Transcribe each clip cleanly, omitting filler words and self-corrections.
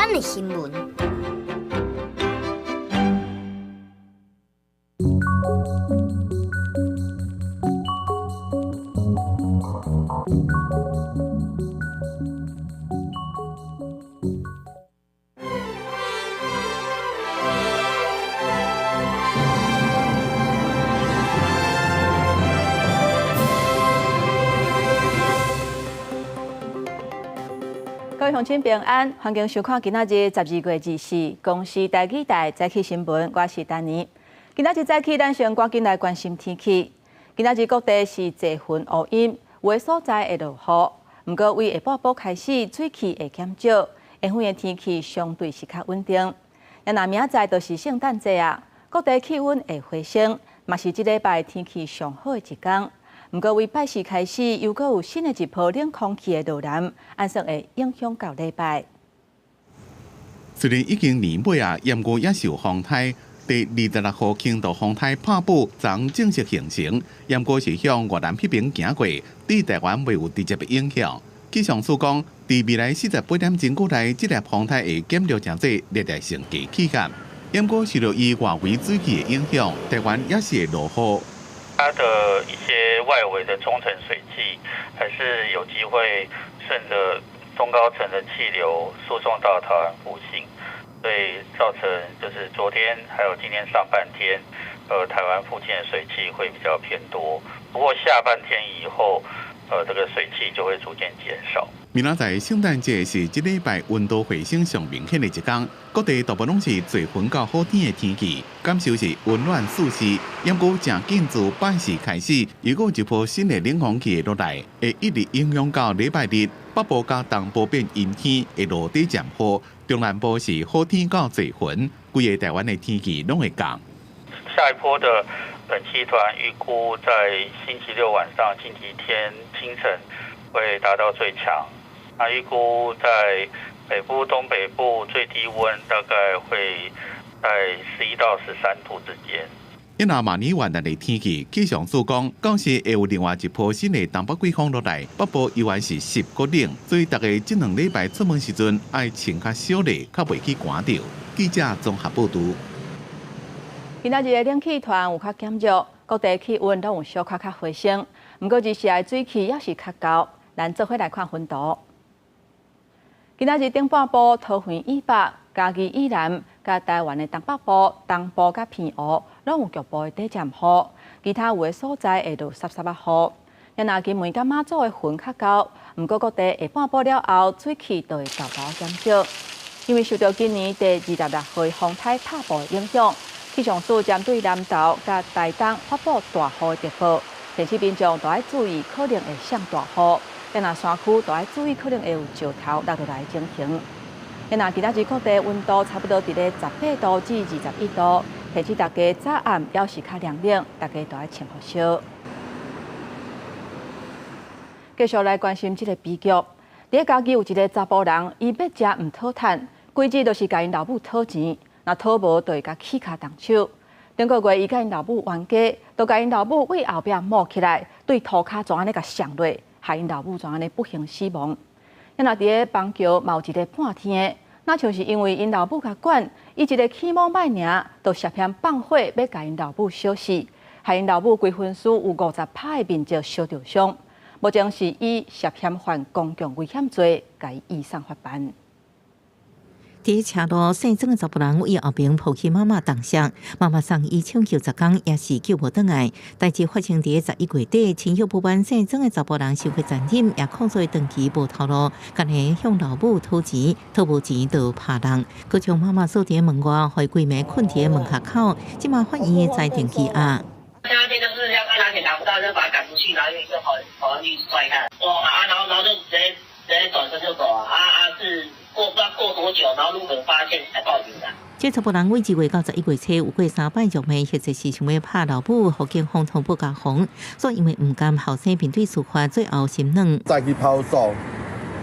咱的新聞。各位鄉親平安，歡迎收看今仔日12月24公視台語台早起新聞，我是丹妮。今仔日早起，咱先趕緊來關心天氣。今仔日各地是濟雲烏陰，有的所在會落雨。毋過，為下半晡開始，水汽會減少，下昏的天氣相對是較穩定。若明仔載就是聖誕節啊，各地氣溫會回升，嘛是這禮拜天氣上好的一天。毋過，為拜四開始，又閣有新的一波冷空氣的落來，按算會影響到禮拜。雖然已經年尾啊，毋過也受風颱第26號輕度風颱帕布昨正式形成，毋過是向越南彼邊行過，對台灣未有直接的影響。氣象署講，佇未來48點鐘過內，這粒風颱會減弱成做熱帶性低氣壓。毋過受著伊外圍水汽的影響，台灣也是會落雨。它的一些外圍的中層水汽，還是有機會順著中高層的氣流輸送到台灣附近，所以造成就是昨天還有今天上半天，台灣附近的水汽會比較偏多。不過下半天以後，這個水汽就會逐漸減少。明仔載聖誕節是這禮拜溫度回升上明顯的一天，各地大部攏是濟雲到好天的天氣，感受是溫暖舒適。毋過誠緊自拜四開始，又閣一波新的冷空氣會落來，會一直影響到禮拜日。北部佮東部變陰天，會落底漸雨；中南部是好天到濟雲，規个台灣的天氣攏會降。下一波的冷氣團預估在星期六晚上、星期天清晨會達到最強。那預估在北部、東北部最低溫大概會在11到13度之間。因為馬尼越南的天氣，氣象署講，到時會有另外一波新的東北季風落來，北部依然是濕閣冷，所以大家這兩禮拜出門時陣愛穿較少咧，較袂去寒著。記者綜合報導。今仔日的冷氣團有較減弱，各地氣溫攏有小可較回升，毋過日時的水汽猶是較厚。咱做伙來看溫度。今仔日頂半晡，桃園以北、嘉義以南、佮台灣的東北部、東部佮澎湖，攏有局部的短暫雨，其他有的所在會落濕濕仔雨。若金門佮馬祖的雲較厚，毋過各地下半晡了後，水汽就會逐步減少。因為受著今年第26號風颱帕布的影響，氣象署針對南投佮台東發布大雨的特報，提醒民眾都愛注意可能會降大雨。若山區都愛注意，可能會有石頭落落來情形。若今仔日各地溫度差不多佇咧18度至21度，提醒大家早暗猶是較涼冷，大家都愛穿厚衫。繼續來關心這個悲劇。佇咧嘉義有一個查埔人，伊欲食毋討趁，規日就是共𪜶老母討錢，若討無就會共起跤動手。頂個月伊共𪜶老母冤家，就共𪜶老母對後壁摸起來，對塗跤怎按呢共摔落。害𪜶老母怎按呢不幸死亡。若佇咧板橋嘛有一個半天的，若像是因為𪜶老母共管，伊一个起摸䆀爾，就涉嫌放火欲共𪜶老母燒死，害𪜶老母規身軀有50%的面積燒著傷。目前是以涉嫌犯公共危險罪，共伊移送法辦。佇車路姓曾的查埔人為後爿抱起媽媽重傷，媽媽送醫搶救10工也是救無轉來。代誌發生佇11月底，情緒不穩姓曾的查埔人傷過殘忍，也控訴長期無頭路，干焦向老母討錢，討無錢就拍人，閣將媽媽鎖佇門外，予伊規暝睏佇門跤口。這馬法院裁定羈押。那天就是要看他錢拿不到，就把他趕出去，然後又跑進去摔他。哇啊，然後就直接轉身就走啊啊！是過不知道過多久，然後路人發現才報警的。這查埔人為2月到11月初有過三擺辱罵，或者是想欲拍老母，予警方通報家訪，所以因為毋甘後生面對司法，最後心軟。再去派出所，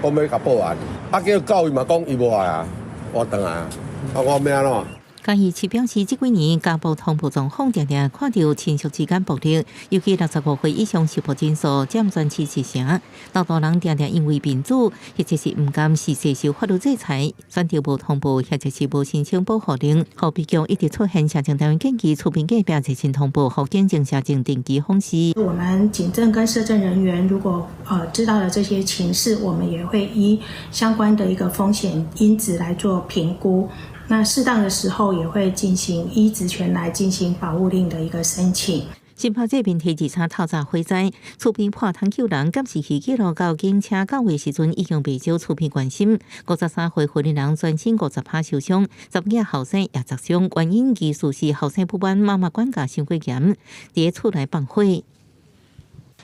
講欲共報案，啊，叫告伊嘛，講伊無愛啊，我轉來啊，啊，我欲按怎？嘉義市表示，這幾年家暴通報狀況定定看著親屬之間暴力，尤其65歲以上受暴人數佔全市四成。大多人定定因為面子，或者是毋甘是受法律制裁，選擇無通報，或者是無申請保護令。予悲劇一直出現，社政單位建議厝邊隔壁熱線通報，予警政社政定期訪視。我們警政跟社政人員如果知道了這些情勢，我們也會依相關的一個風險因子來做評估。那適當的時候也會進行依職權來進行保護令的一個申請。新拍這邊提二三透早火災，厝邊破窗救人，監視器記錄到警車到位時陣已經袂少厝邊關心。53歲婦人全身50趴受傷，查某囝後生也砸傷，原因疑似是後生不滿媽媽管教傷過嚴，佇厝內放火。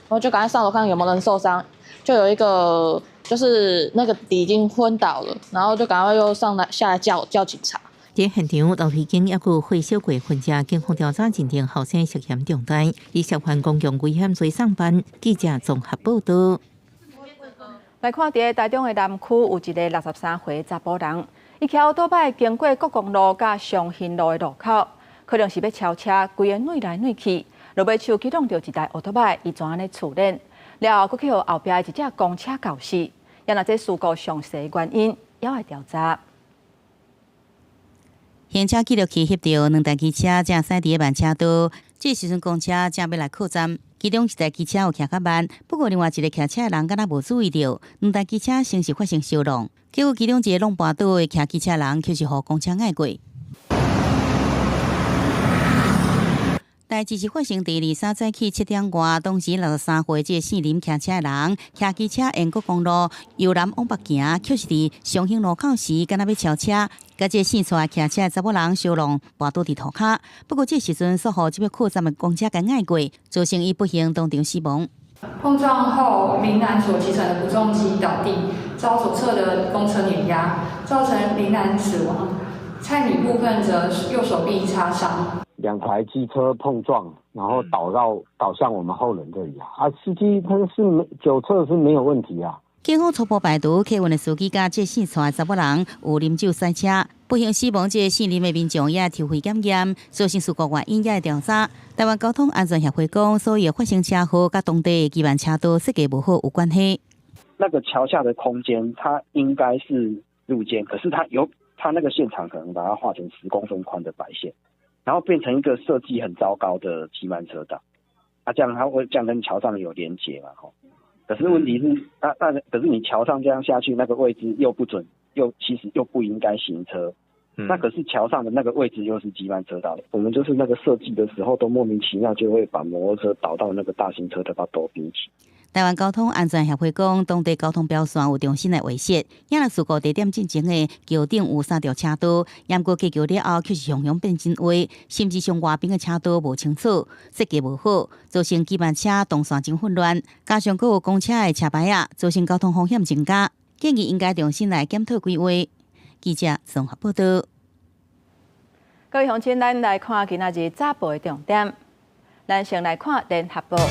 我就趕快上樓看有沒有人受傷，就有一個就是那個弟已經昏倒了，然後就趕快又上來下來叫叫警察。佇現場，樓梯間猶閣火燒過痕跡，警方調查認定後生涉嫌重大，以涉犯公共危險罪送辦。記者綜合報道。來看，佇台中的南區有一个63歲查埔人，伊騎歐多擺經過國光路佮松興路的路口，可能是欲超車，規个躡來躡去，落尾手去挵著一台歐多擺，伊怎按呢處理？了後，閣去予後壁的一隻公車𠢕死。也若這事故詳細原因，猶愛調查。行車記錄器翕著兩台機車正駛佇慢車道，這時陣公車正欲來靠站，其中一台機車有騎較慢，不過另外一个騎車的人敢若無注意著，兩台機車先是發生相挵，結果其中一个挵跋倒的騎機車人，卻是予公車載過。代誌是發生佇23早起7點外，當時63歲這个姓林騎車的人，騎機車沿國公路由南往北行，卻是佇松興路口時，敢若欲超車，共這个姓蔡騎車的查某人相挵，跋倒佇塗跤。不過這時陣，煞予這欲靠站的公車共載過，造成伊不幸當場死亡。碰撞後，林男所騎乘的捕重機倒地，遭左側的公車碾壓，造成林男死亡。蔡女部分則右手臂擦傷。兩台機車碰撞，然後倒向我們後輪這裡啊！啊，司機他是沒酒測是沒有問題啊。警方初步排除客運的司機佮這姓蔡的查某人有啉酒駛車，不幸死亡。這个姓林的民眾也抽血檢驗，造成事故原因也會調查。台灣交通安全協會講，所有發生車禍佮當地的機慢車道設計無好有關係。那個橋下的空間，它應該是路肩，可是它有它那個現場可能把它畫成10公分寬的白線。然後變成一個設計很糟糕的機慢車道，啊，這樣它會這樣跟橋上有連結嘛？吼，可是問題是，啊，那可是你橋上這樣下去，那個位置又不準，又其實又不應該行車，那可是橋上的那個位置又是機慢車道，我們就是那個設計的時候都莫名其妙就會把摩托車導到那個大型車的把躲邊去。台灣交通安全協會講，當地交通標線有重新來畫設，也若事故地點進前的橋頂有三條車道，毋過過橋了後卻是雄雄變真歪，甚至上外邊的車道無清楚，設計無好，造成機慢車動線真混亂，加上閣有公車的車牌仔，造成交通風險增加，建議應該重新來檢討規劃。記者綜合報道。各位鄉親，咱來看今仔日早報的重點。咱先來看聯合報。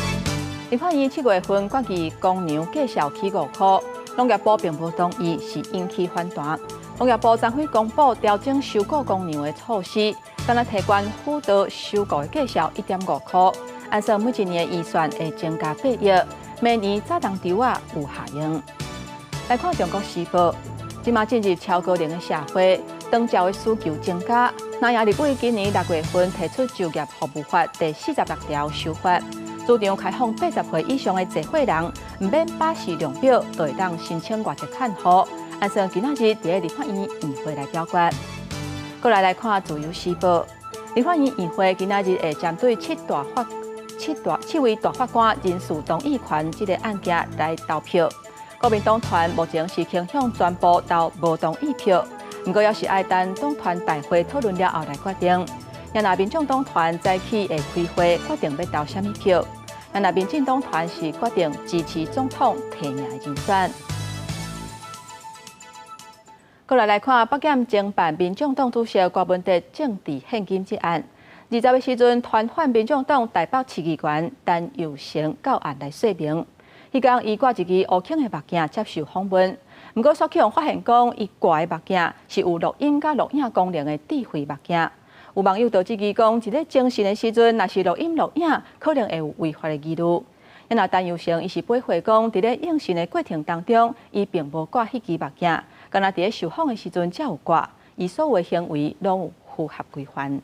立法院7月份決議公糧繼續起5箍，農業部並無同意，是引起反彈。農業部昨昏公布調整收購公糧的措施，敢若提懸輔導收購的價數1.5箍，按算每一年的預算會增加8億，明年早冬稻仔有效應。來看《中國時報》，這馬進入超高齡的社會，長照的需求增加。南亞立委今年6月份提出就業服務法第46條修法。主張開放80歲以上的濟歲人，毋免把持量表，就會當申請外籍看護。按算今仔日佇咧立法院院會來表決。過來來看《自由時報》，立法院院會今仔日會針對七位大法官人事同意權這个案件來投票。國民黨團目前是傾向全部投無同意票，毋過猶是愛等黨團大會討論了後來決定。若民眾黨團早起會開會決定欲投啥物票，若民進黨團是決定支持總統提名的人選。過來來看北檢偵辦民眾黨主席郭文哲政治獻金這案，20日時陣，傳喚民眾黨台北市議員陳佑成到案來說明。彼工伊掛一支烏青的目鏡接受訪問，毋過煞去予發現講，伊掛的目鏡是有錄音佮錄影功能的智慧目鏡。有網友就質疑講，佇咧偵訊的時陣，若是錄音錄影，可能會有違法的疑慮。若陳玉成伊是回駁講，佇咧應訊的過程當中，伊並無掛彼支目鏡，干焦佇咧受訪的時陣才有掛，伊所有的行為攏有符合規範。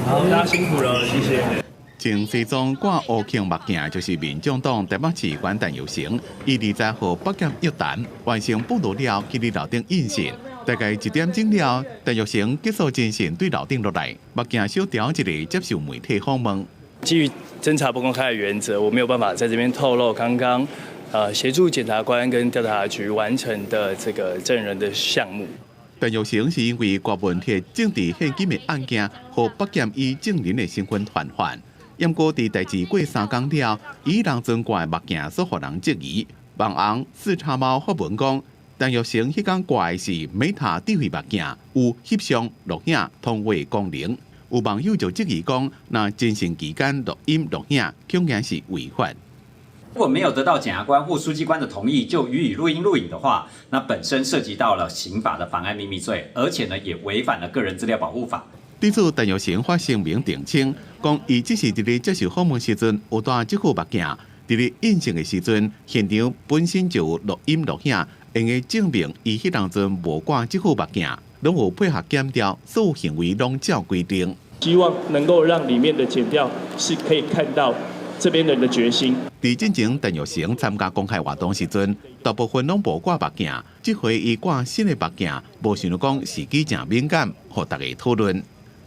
好，大家辛苦了，謝謝。穿西裝掛烏框目鏡，就是民眾黨台北市議員陳玉成，伊20號北檢約談完成筆錄了，去佇樓頂應訊。大概1點鐘了，陳玉成結束偵訊，對樓頂落來，目鏡小調一下接受媒體訪問。基於偵查不公開的原則，我沒有辦法在這邊透露剛剛協助檢察官跟調查局完成的這個證人的項目。陳玉成是因為郭文鐵政治獻金的案件，予北檢以證人的身份傳喚。毋過佇代誌過3工了，伊當陣掛目鏡所予人質疑。網紅四叉貓發文講，陳玉成彼工掛的是 Meta 智慧目鏡，有翕相、錄影、通話功能。有網友就質疑講，若偵訊期間錄音錄影，恐驚是違法。如果沒有得到檢察官或書記官的同意就予以錄音錄影的話，那本身涉及到了刑法的妨礙秘密罪，而且呢也違反了個人資料保護法。對此，陳玉成發聲明澄清，講伊只是佇咧接受訪問時陣有戴這副目鏡，佇咧應訊的時陣，現場本身就有錄音錄影，用來證明伊彼當陣無掛這副目鏡，攏有配合檢調，所有行為攏照規定。希望能夠讓裡面的檢調是可以看到這邊人的決心。佇進前，陳玉成參加公開活動時陣，大部分攏無掛目鏡，這回伊掛新的目鏡，無想著講時機誠敏感，予大家討論。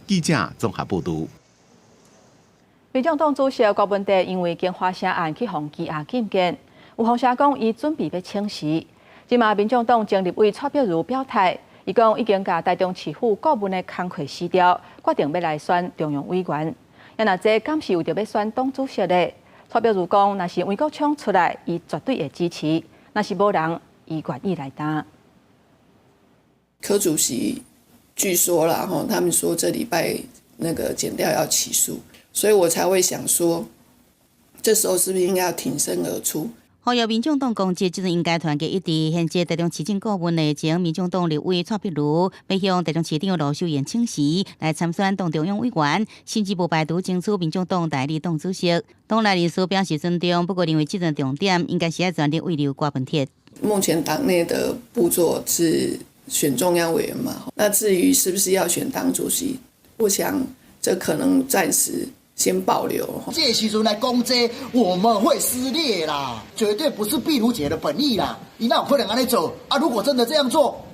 記者綜合報導。民眾黨主席郭文哲因為京華城案去予羈押禁見，有風聲講伊準備欲請辭。這馬民眾黨前立委蔡碧如表態，伊講已經共台中市府顧問的工課辭掉，決定欲來選中央委員。若這敢是為著欲選黨主席咧？蔡碧如講，若是黃國昌出來，伊絕對會支持；若是無人，伊願意來擔。柯主席據說啦，吼，他們說這禮拜那個檢調要起訴，所以我才會想說，這時候是不是應該要挺身而出？呼籲民眾黨公職，這陣應該團結一致。現職台中市政顧問的前民眾黨立委蔡碧如，欲向台中市長盧秀燕請辭來參選黨中央委員，甚至無排除爭取民眾黨代理黨主席。黨內人士表示尊重，不過認為這陣重點應該是愛全力慰留郭文鐵。目前黨內的步驟是選中央委員嘛，那至於是不是要選黨主席，我想這可能暫時先保留。這時陣來講這，我們會撕裂啦，絕對不是碧如姐的本意啦。伊哪有可能按呢做？啊，如果真的這樣做，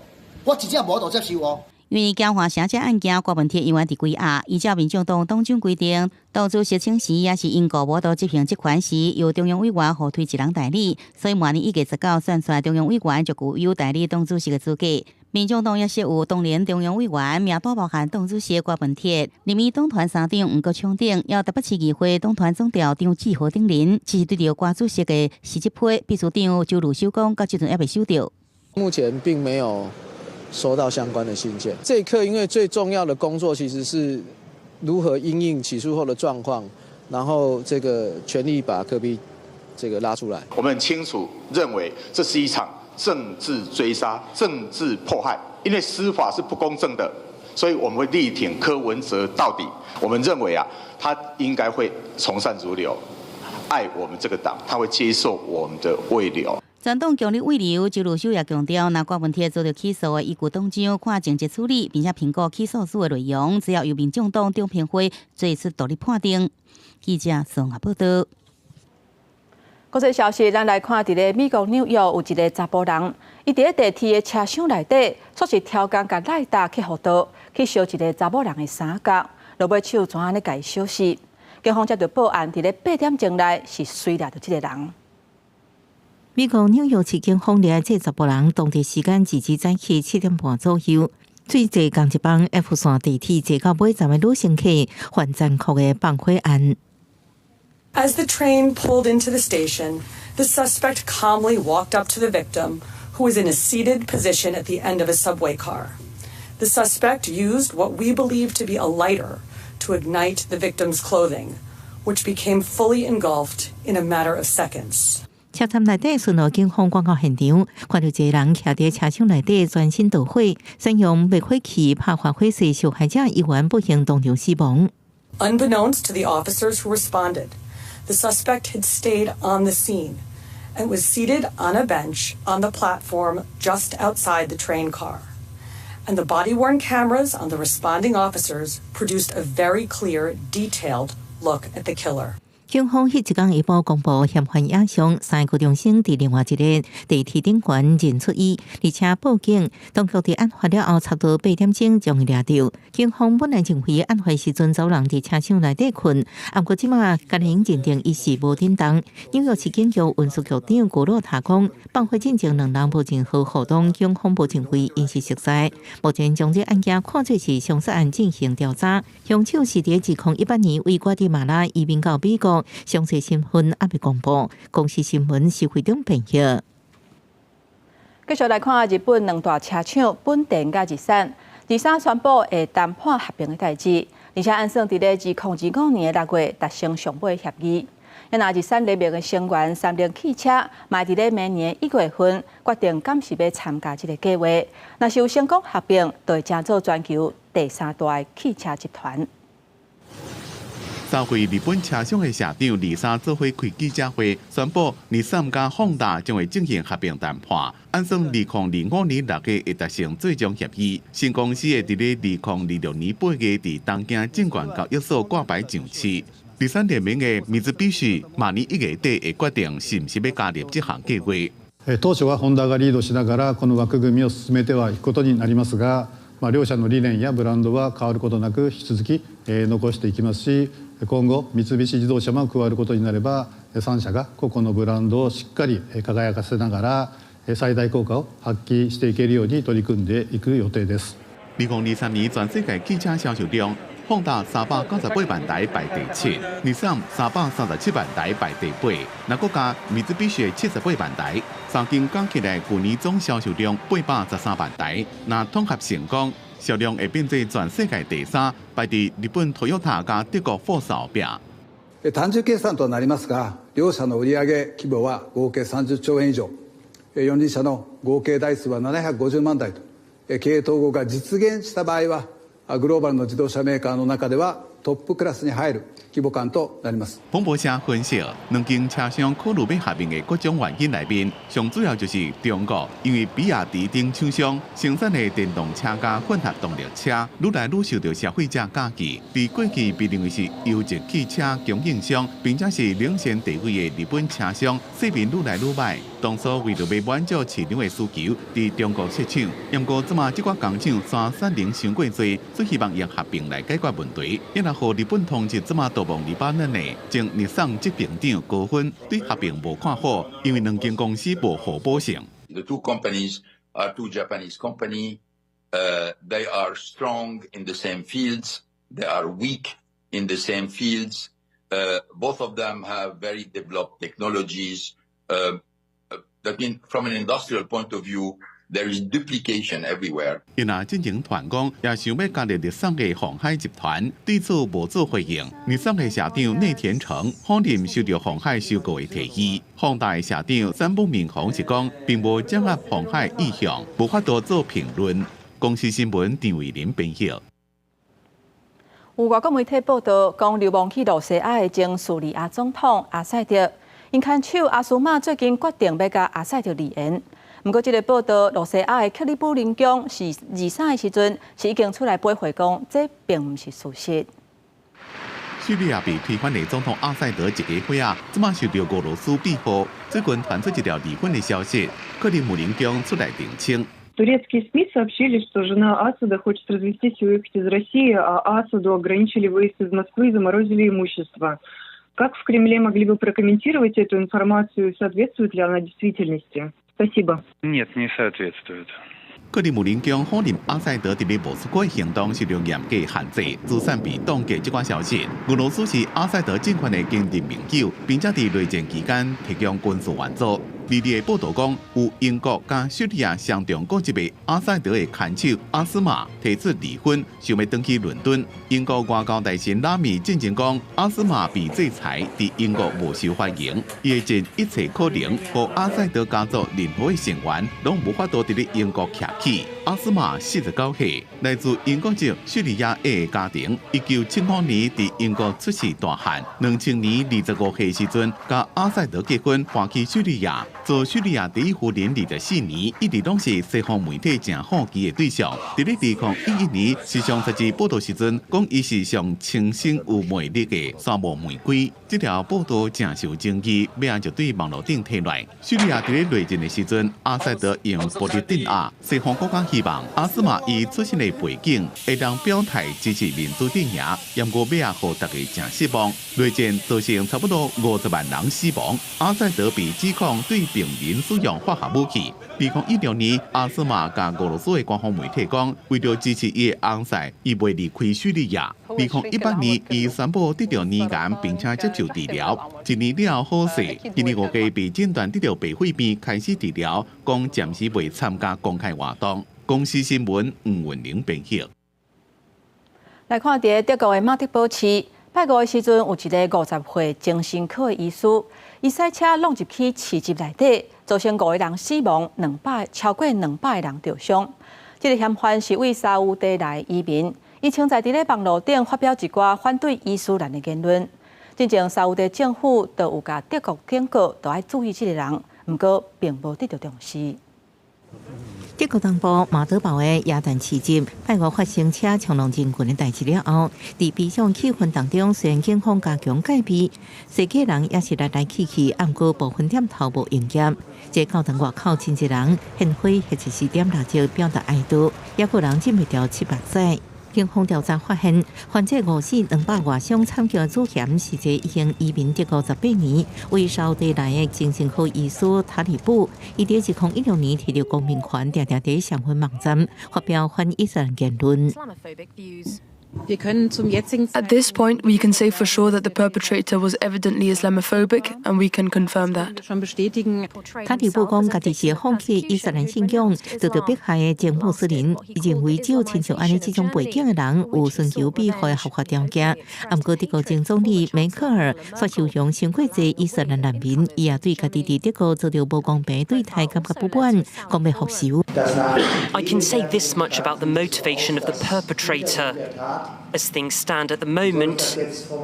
我真正無法度接受哦。因為京華城這案件，郭文鐵猶原佇關押，依照民眾黨黨章規定，黨主席請辭抑是因故無法度執行職權時，由中央委員互推一人代理，所以明年1月19選出來中央委員就具有代理黨主席的資格。民眾黨也設有當年中央委員名單包含黨主席郭文鐵、林義黨團三長黃國昌等，抑台北市議會黨團總召張志豪等人，只是對著郭主席的辭職批，秘書長周如修講，到這陣猶未收著。目前並沒有收到相關的信件。這一刻，因為最重要的工作其實是如何因應起訴後的狀況，然後這個全力把柯 P 這個拉出來。我們很清楚認為這是一場政治追殺、政治迫害，因為司法是不公正的，所以我們會力挺柯文哲到底。我們認為啊，他應該會從善如流，愛我們這個黨，他會接受我們的慰留。全黨強力慰留，周如修也強調，若郭文鐵遭著起訴的，依據黨章看情節處理，並且評估起訴書的內容，只要由民眾黨中評會做出獨立判定。記者綜合報道。國際消息，咱來看，佇咧美國紐約有一个查埔人，伊佇咧地鐵的車廂內底，煞是超工共賴搭去予刀，去燒一个查某人的衫角，落尾手怎按呢共伊燒死。警方接著報案，佇咧8點鐘內是隨掠著這个人。美國紐約市警方掠這查埔人，當地時間2日早起7點半左右，對坐仝一班 F 線地鐵坐到尾站的女乘客犯殘酷的放火案。 As the train pulled into the station, the suspect calmly walked up to the victim, who was in a seated position at the end of a subway car. The suspect used what we believe to be a lighter to ignite the victim's clothing, which became fully engulfed in a matter of seconds. 車站內底巡邏警方趕到現場，看著一个人徛佇車廂內底全身著火，使用滅火器拍發火勢，受害者猶原不幸當場死亡。 Unbeknownst to the officers who responded, the suspect had stayed on the scene and was seated on a bench on the platform just outside the train car. And the body-worn cameras on the responding officers produced a very clear, detailed look at the killer. 警方彼一工下晡公布嫌犯影像，三个高中生佇另外一个地鐵頂懸認出伊，而且報警。當局佇案發了後，差不多8點鐘將伊掠著。警方本來認為案發時陣查某人佇車廂內底睏，毋過這馬敢會用認定伊是無振動。紐約市警局運輸局長古洛塔講，放火進前兩人無任何互動，警方無認為𪜶是熟似。目前將這案件看做是兇殺案進行調查。兇手是佇2018年為瓜地馬拉移民到美國。詳細身份猶未公布。公視新聞施惠中編譯。繼續來看日本兩大車廠本田佮日產，二三宣布會談判合併的代誌，而且按算佇咧2025年6月達成上尾協議。若日產聯盟的成員三菱汽車，嘛佇咧明年1月份決定敢是欲參加這个計畫。若是有成功合併，就會成做全球第三大的汽車集團。三會日本車廠的社長二三做伙開記者會，宣布日產佮ホンダ將會進行合併談判，按算2025年6月會達成最終協議。新公司會佇咧2026年8月佇東京證券交易所掛牌上市。日產聯盟的三菱明年1月底會決定是毋是欲加入這項計劃。当初はホンダがリードしながらこの枠組みを進めてはいくことになりますが、両社の理念やブランドは変わることなく引き続き残していきますし、今後三菱自動車も加わることになれば、3社が個々のブランドをしっかり輝かせながら最大効果を発揮していけるように取り組んでいく予定です。2023年全世界汽車銷售量，ホンダ398萬台排第七，日產337萬台排第八，若閣加三菱78萬台，三間加起來舊年總銷售量813萬台。若統合成功，銷量會變做全世界第三，排佇日本トヨタ佮德國福斯後壁。単純計算となりますが、両社の売上規模は合計30兆円以上、四輪車の合計台数は750万台と、経営統合が実現した場合は、グローバルの自動車メーカーの中ではトップクラスに入る規模感となります。彭博社分析，兩間車商考慮欲合併的各種原因內面，上主要就是中國，因為比亞迪等廠商生產的電動車佮混合動力車，愈來愈受著消費者佮意。佇過去被認為是優質汽車供應商，並且是領先地位的日本車商，勢面愈來愈䆀。當初為著欲滿足市場的需求，佇中國設廠，毋過這馬這寡工廠煞產能傷過濟，所以希望用合併來解決問題。也若予日本通緝這馬逃亡黎巴嫩的前日產執行長高芬對合併無看好，因為兩間公司無互補性。 The two companies are two Japanese company. They are strong in the same fields. They are weak in the same fields. Both of them have very developed technologies. That means from an industrial point of view, there is duplication everywhere. 伊若進前傳講也想欲加入日產的鴻海集團，對此無做回應。日產的社長內田誠否認收著鴻海收購的提議。ホンダ的社長三本明宏是講，並無掌握鴻海意向，無法度做評論。公視新聞張偉林編譯。有外國媒體報道，講流亡去露西亞的前敘利亞總統阿薩德，𪜶牽手阿斯瑪最近決定欲佮阿薩德離緣。毋過，這个報道，露西亞的克里姆林宮是二三的時陣，是已經出來駁回講，這並毋是事實。敘利亞被推翻的總統阿薩德一家伙仔，這馬受著俄羅斯庇護，最近傳出一條離婚的消息，克里姆林宮出來澄清。 Турецкие СМИ сообщили, что жена Асада хочет развестись и уехать из России, а Асаду ограничили выезд из Москвы и заморозили имущество. Как в Кремле могли бы прокомментировать эту информацию и соответствует ли она действительности? Спасибо. Нет, не соответствует. 克里姆林宮否認阿薩德佇咧莫斯科行動受著嚴格限制，資產被凍結這款消息。俄羅斯是阿薩德政權的堅定盟友，並且佇內戰期間提供軍事援助。呢啲的報道講，有英國佮敘利亞雙重國籍的阿薩德的牽手阿斯瑪提出離婚，想欲轉去倫敦。英國外交大臣拉米進前講，阿斯瑪被制裁，佇英國無受歡迎，伊會盡一切可能，予阿薩德家族任何的成員攏無法度佇咧英國徛起。阿斯瑪49歲，來自英國籍敘利亞裔的家庭。1975年佇英國出世大漢，2000年25歲時陣，佮阿薩德結婚，搬去敘利亞做敘利亞第一夫人24年，一直攏是西方媒體誠好奇的對象。佇咧2011年時尚雜誌報道時陣，講伊是上清新有魅力的沙漠玫瑰。這條報道誠受爭議，尾仔就對網路頂提來。敘利亞佇咧內戰的時陣，阿薩德用暴力鎮壓，西方國家希望阿斯瑪伊出身的背景會當表態支持民主陣營，毋過尾仔予大家誠失望。內戰造成差不多50萬人死亡，阿薩德被指控對平民使用化學武器。2016年，阿斯瑪佮俄羅斯的官方媒體講，為著支持伊的翁婿，伊袂離開敘利亞。2018年，伊宣布得著乳癌，並且接受治療。一年了後好勢，今年5月被診斷得著白血病，開始治療，講暫時袂參加公開活動。公視新聞吳文玲編譯。來看佇德國的馬德堡市，拜五的時陣，有一个50歲精神科的醫師，伊駛車挵入去市集內底，造成五個人死亡，超過200個人著傷。這个嫌犯是對沙烏地來移民，伊曾在佇咧網路頂發表一寡反對伊斯蘭的言論。進前沙烏地政府就有共德國警告，著愛注意這个人，毋過並無得到重視。德國東部馬德堡的耶誕市集，拜五發生車衝撞人群的代誌了後，佇悲傷氣氛當中，雖然警方加強戒備，踅街人也是來來去去，毋過部分店頭無營業。這教堂外口真濟人獻花或者是點蠟燭表達哀悼，也有人禁袂牢拭目屎。警方調查發現，犯這五死200外傷慘劇的主嫌是這已經移民德國18年，對沙烏地來的精神科醫師塔里布。伊佇2016年提著公民權，定定佇社群網站發表反伊斯蘭言論。 At this point, we can say for sure that the perpetrator was evidently Islamophobic, and we can confirm that. 塔里布講，家己是放棄伊斯蘭信仰，遭到迫害的前穆斯林，伊認為只有親像按呢這種背景的人有尋求庇護的合法條件。毋過德國前總理梅克爾卻收容傷過濟伊斯蘭難民，伊也對家己佇德國遭到無公平對待感覺不滿，講欲復仇。 I can say this much about the motivation of the perpetrator. As things stand at the moment,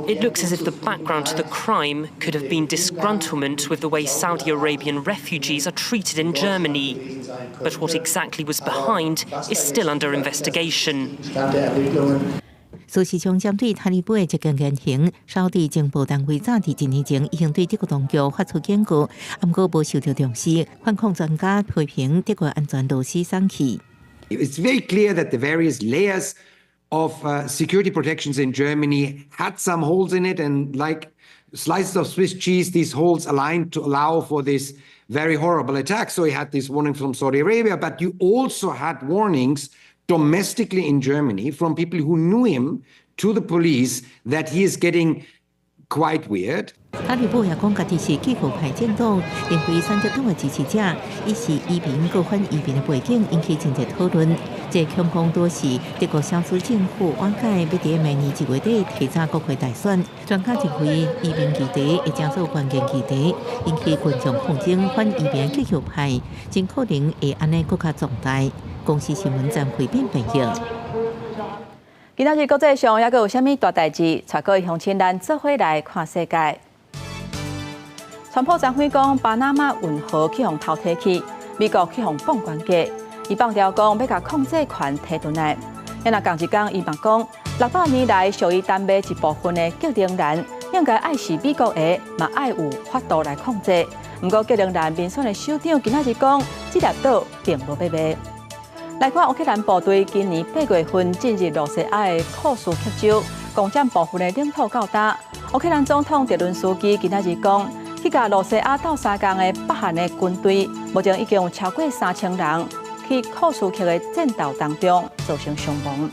it looks as if the background to the crime could have been disgruntlement with the way Saudi Arabian refugees are treated in Germany. But what exactly was behind is still under investigation. 事實上，針對塔利布的這項言行，沙烏地情報單位早佇一年前已經對德國當局發出警告，毋過無受到重視。反恐專家批評德國安全螺絲鬆去。 It's very clear that the various layers of security protections in Germany had some holes in it, and like slices of Swiss cheese, these holes aligned to allow for this very horrible attack. So you had this warning from Saudi Arabia, but you also had warnings domestically in Germany from people who knew him to the police that he is getting quite weird. 塔利布也講，家己是激進派政黨，認為選擇黨的支持者，伊是移民閣反移民的背景引起真濟討論。這恐慌導致德國小資政府瓦解，欲佇明年1月底提早國會大選。專家認為，移民議題會成做關鍵議題，引起群眾抗爭，反移民激進派真可能會按呢閣較壯大。公視新聞張惠斌編譯。今仔日國際上猶閣有啥物大代誌？帶各位鄉親咱做伙來看世界。川普昨昏講，巴拿馬運河去予偷提去，美國去予放懸價，伊放調講欲共控制權提轉來。若仝一工，伊嘛講，600年來屬於丹麥一部分的格陵蘭，應該愛是美國的，嘛愛有法度來控制。毋過格陵蘭民選的首長今仔日講，這粒島並無欲賣。來看烏克蘭部隊今年8月份進入羅西亞的庫斯克州，攻佔部分的領土到今。烏克蘭總統澤倫斯基今仔日講，去共羅西亞鬥相共的北韓的軍隊，目前已經有超過3000人去庫斯克的戰鬥當中造成傷亡。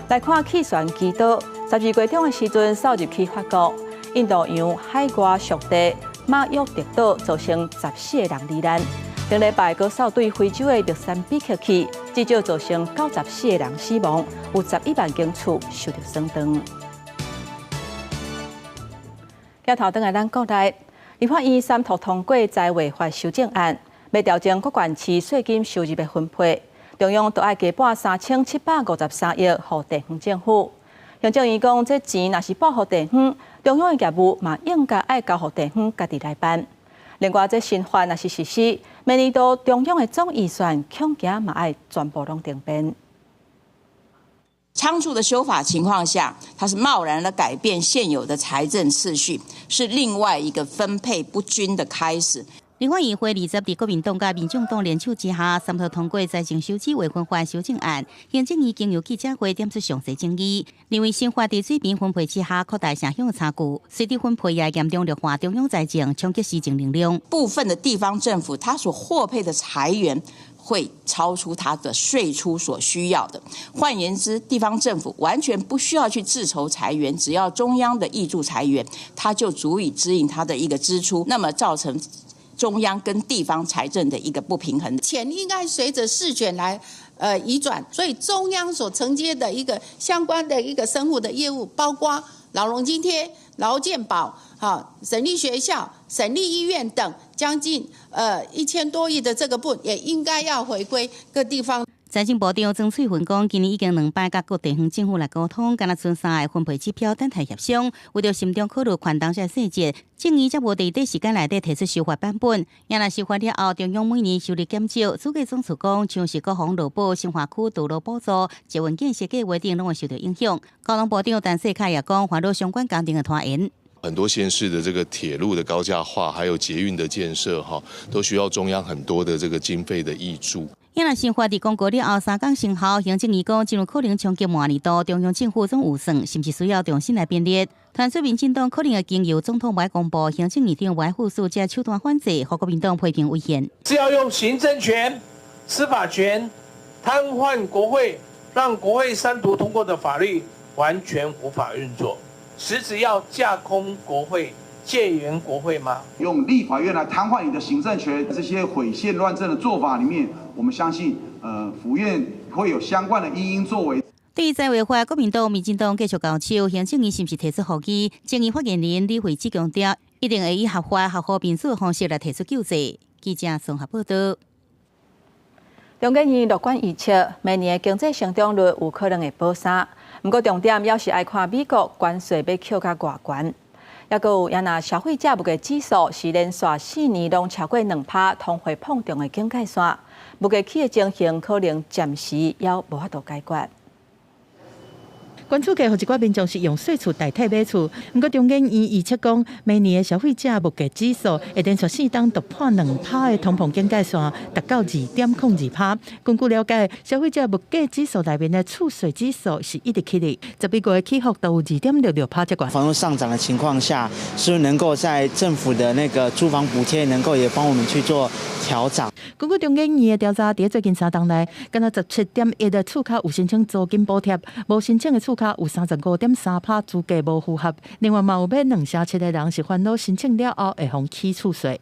來看氣旋基多，12月中的時陣掃入去法國，印度洋海外屬地，馬約特島，造成14個人罹難。頂禮拜閣掃對非洲的莫桑比克去，至少造成94個人死亡，有11萬間厝受著損斷。鏡頭轉來咱國內，立法院三讀通過財劃法修正案，欲調整各縣市稅金收入的分配，中央著愛加撥3753億予地方政府。行政院講，這錢若是撥予地方，中央的業務嘛應該愛交予地方家己來辦。另外，這新法若是實施，明年度中央的總預算恐驚嘛愛全部攏停變。倉促的修法情況下，它是貿然的改變現有的財政次序，是另外一個分配不均的開始。立法院會20佇國民黨佮民眾黨聯手之下，三讀通過財政收支劃分法修正案。行政院經由記者會點出詳細爭議，認為新法佇水平分配之下擴大城鄉的差距，稅制分配也嚴重弱化中央財政，衝擊施政能量。部分的地方政府，它所獲配的財源會超出它的稅出所需要的。換言之，地方政府完全不需要去自籌財源，只要中央的挹注財源，它就足以支應它的一個支出。那麼造成中央跟地方財政的一個不平衡。錢應該隨着事權來移轉，所以中央所承接的一個相關的一個生活的業務，包括老農津貼、勞健保、哈省立學校、省立醫院等，將近1000多億的這個部分，也應該要回歸各地方。財政部長曾翠雲講，今年已經兩擺佮各地方政府來溝通，敢若賰三個分配指標等待協商，為著慎重考慮權重這細節，政院才無佇短時間內底提出修法版本。也若修法了後，中央每年收入減少，主計總處講，像是國防、勞保、新化區道路補助、捷運建設計畫等，攏會受著影響。交通部長陳世凱也講，煩惱相關工程的拖延。很多縣市的這個鐵路的高架化，還有捷運的建設，哈，都需要中央很多的這個經費的挹注。若新法佇公告了後，3工生效，行政院講，真有可能衝擊明年度中央政府總預算，甚至需要重新來編列。傳出民進黨可能會經由總統袂公布，行政院長袂副署這手段反制，予國民黨批評違憲。是要用行政權、司法權癱瘓國會，讓國會三讀通過的法律完全無法運作，實質要架空國會、戒嚴國會嗎？用立法院來癱瘓你的行政權，這些毀憲亂政的做法裡面，我們相信，府院會有相關的因應作為。對於財劃法，國民黨、民進黨繼續交手，行政院是毋是提出覆議？政院發言人李慧芝強調，一定會以合法、合乎民主的方式來提出救濟。記者綜合報道。中研院樂觀預測，明年的經濟成長率有可能會保三。毋過重點猶是愛看美國關稅欲扣甲偌懸。猶閣有，若消費者物價指數是連續4年攏超過2%通貨膨脹的警戒線，物價起的情形可能暫時猶無法度解決。關厝價予一寡民眾是用細厝代替買厝，毋過中研院預測講，明年的消費者物價指數會連續4冬突破2%的通膨警戒線，達到2.02%。根據了解，消費者物價指數內面的厝稅指數是一直起的，11月起幅都有2.66%這懸。房屋上漲的情況下，是不是能夠在政府的那個住房補貼能夠也幫我們去做調漲？根據中研院的調查，佇最近3冬內，敢若17.1的厝跤有申請租金補貼，無申請的厝跤有35.3%資格無符合。另外嘛有欲2成7的人是煩惱申請了後會予起厝稅。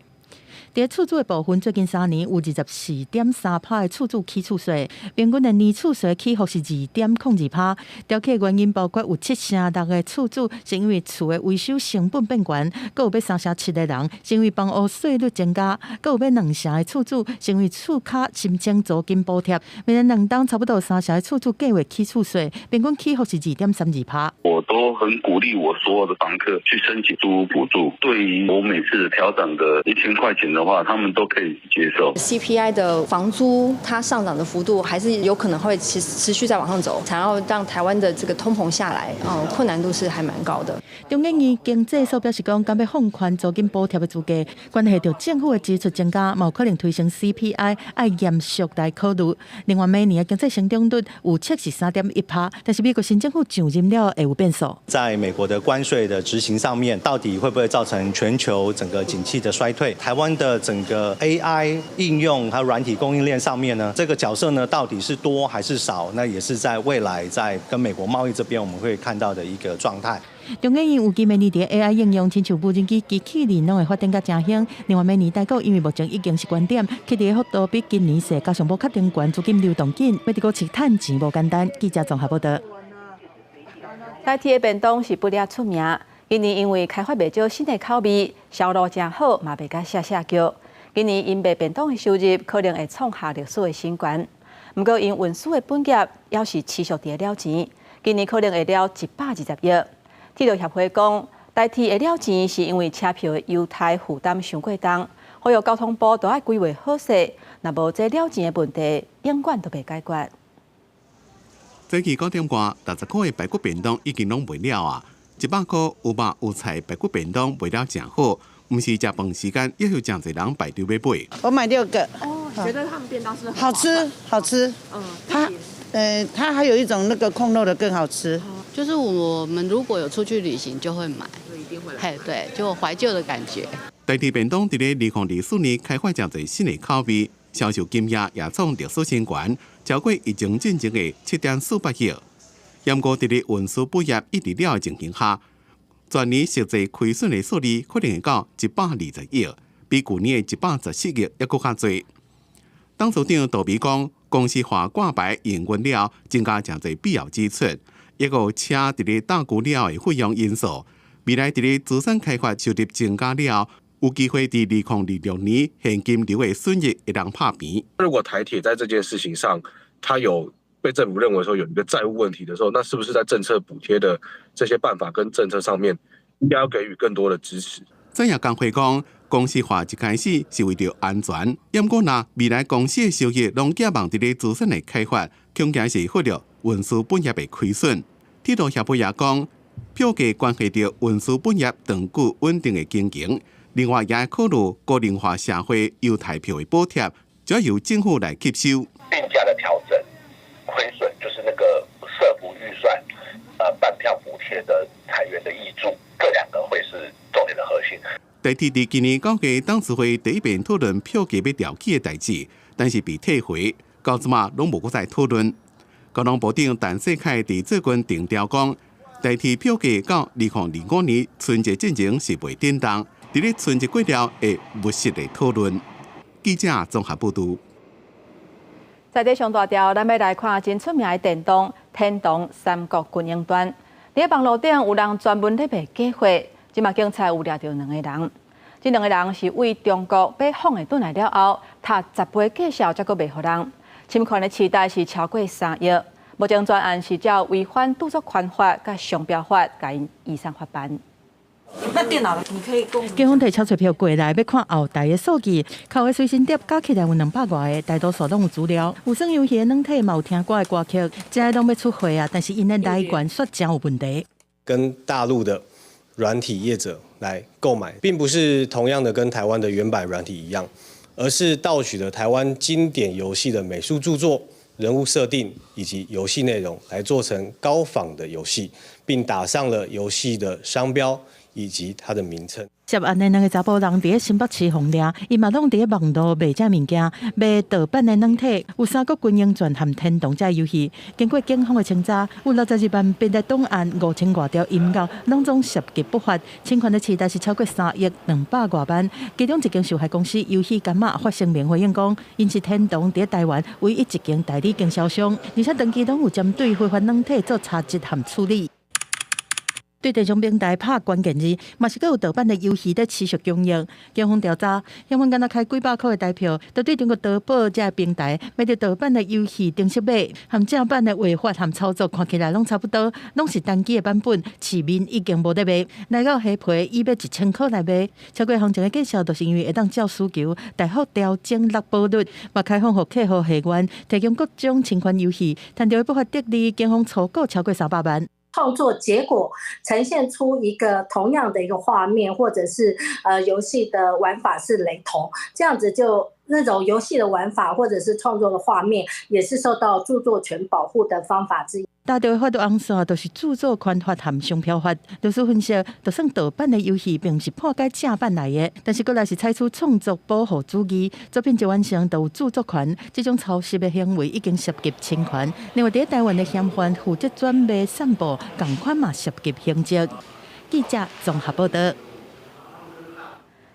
佇厝主的部分，最近3年有24.3%的厝主起厝稅，平均的年厝稅起幅是2.02%。調起的原因包括有7成6的厝主是因為厝的維修成本變懸，閣有欲3成7的人是因為房屋稅率增加，閣有欲2成的厝主是因為厝跤申請租金補貼。明年2冬差不多3成的厝主計劃起厝稅，平均起幅是2.32%。我都很鼓勵我所有的房客去申請租屋補助，對於我每次調漲的1000塊錢的話，他們都可以接受。 CPI 的房租它上漲的幅度還是有可能會持續在往上走，想要讓台灣的這個通膨下來，困難度是還蠻高的。中研院經濟所表示講，敢欲放寬租金補貼的資格，關係著政府的支出增加，嘛有可能推升 CPI，愛嚴肅來考慮。另外，明年的經濟成長率預測是3.1%，但是美國新政府上任了會有變數。在美國的關稅的執行上面，到底會不會造成全球整個景氣的衰退？台灣的的整個 AI 應用還有軟體供應鏈上面呢，這個角色呢到底是多還是少？那也是在未來在跟美國貿易這邊我們會看到的一個狀態。中研院預計明年佇 AI 應用，親像無人機、機器人攏會發展甲誠興。另外，明年台股因為目前已經是高點，起跌幅度比今年細，加上無確定懸，資金流動緊，欲佇股市趁錢無簡單。記者綜合報導。台鐵的便當是不了出名，今年因為開發袂少新的口味，銷路誠好，嘛賣甲謝謝叫。今年𪜶賣便當的收入可能會創下歷史的新高。毋過，𪜶運輸的本業猶是持續佇咧了錢，今年可能會了120億。鐵路協會講，台鐵會了錢是因為車票的優待負擔傷過重，呼籲交通部都愛規劃好勢，若無這了錢的問題，永遠都袂解決。早起9點外，60箍的排骨便當已經攏賣了啊！100箍有肉有菜排骨便當賣了誠好，毋是食飯時間，也有誠濟人排隊欲買。我買六個。哦，覺得他們便當是好吃，好吃。它還有一種那個焢肉的更好吃。就是我們如果有出去旅行，就會買。就一定會來。嘿，對，就懷舊的感覺。台鐵便當佇咧2024年開發誠濟新的口味，銷售金額也創歷史新高，超過疫情進前的7.48億。毋過佇咧運輸本業一直了的情形下，全年實際虧損的數字可能會到120億，比舊年的114億猶閣較濟。董事長杜比講，公司化掛牌營運了，增加誠濟必要支出，抑閣有車佇咧搭久了的費用因素。未來佇咧資產開發收入增加了，有機會佇2026年現金流的損益會當拍平。如果台鐵在這件事情上，它有被政府認為說有一個債務問題的時候，那是不是在政策補貼的這些辦法跟政策上面，應該要給予更多的支持？產業工會講，公司化一開始是為著安全，毋過若未來公司的收益攏寄望佇咧資產的開發，恐驚是忽略運輸本業的虧損。鐵路協會也講，票價關係著運輸本業長久穩定的經營，另外也考慮高齡化社會優待票的補貼，主要由政府來吸收。定價的調整，虧損就是那個社福預算，半票補貼的財源的挹注，這兩個會是重點的核心。台鐵佇今年9月董事會第一遍討論票價欲調起的代誌，但是被退回，到這馬攏無閣再討論。交通部長陳世凱佇最近定調講，台鐵票價到2025年春節進前是袂振動，佇咧春節過了會務實的討論。記者綜合報導。在這上大條，咱欲來看真出名的電動《天龍三國軍營傳》。佇網路頂有人專門咧賣假貨，這馬警察有掠著兩個人。這兩個人是對中國買仿的轉來了後，貼10倍價數才閣賣予人。侵權的市值是超過3億。目前專案是照違反著作權法佮商標法，共𪜶移送法辦。那電腦你可以供。警方提抄冊票過來，欲看後台的數據，扣的隨身碟加起來有200外個，大多數攏有資料。有耍遊戲的軟體，嘛有聽歌的歌曲，這攏欲出貨啊！但是𪜶的來源卻誠有問題。跟大陸的軟體業者來購買，並不是同樣的跟台灣的原版軟體一樣，而是盜取了台灣經典遊戲的美術著作、人物設定以及遊戲內容，來做成高仿的遊戲，並打上了遊戲的商標以及它的名稱。涉案的兩个查埔人佇咧新北市予掠，𪜶嘛攏佇咧網路賣這物件，賣盜版的軟體，有三國軍營傳和天龍這遊戲。經過警方的清查，有62萬筆的檔案、5000外條音樂，攏總涉及不法，侵權的市值是超過3億200外萬。其中一間受害公司遊戲柑仔發聲明回應講，𪜶是天龍佇咧台灣唯一一間代理經銷商，而且長期攏有針對非法軟體做查緝和處理。對電商平台拍關鍵字，嘛是閣有盜版的遊戲佇持續供應。警方調查，嫌犯敢若開幾百箍的台票，就對中國淘寶這个平台買著盜版的遊戲程式碼，和正版的畫法和操作看起來攏差不多，攏是單機的版本，市面已經無咧賣。來到蝦皮，以欲1000箍來賣，超過行情的價數，就是因為會當照需求大幅調整落保率，嘛開放予客戶會員提供各種侵權遊戲，趁著不法得利，警方初估超過300萬。創作結果呈現出一個同樣的一個畫面，或者是遊戲的玩法是雷同，這樣子就那種遊戲的玩法或者是創作的畫面，也是受到著作權保護的方法之一。查著的法律紅線就是著作權法和商標法。律師分析，就算盜版的遊戲並毋是破解正版來的，但是閣來是採取創作保護主義，作品一完成就有著作權，這種抄襲的行為已經涉及侵權。另外，佇台灣的嫌犯負責轉賣、散布，仝款嘛涉及刑責。記者綜合報導。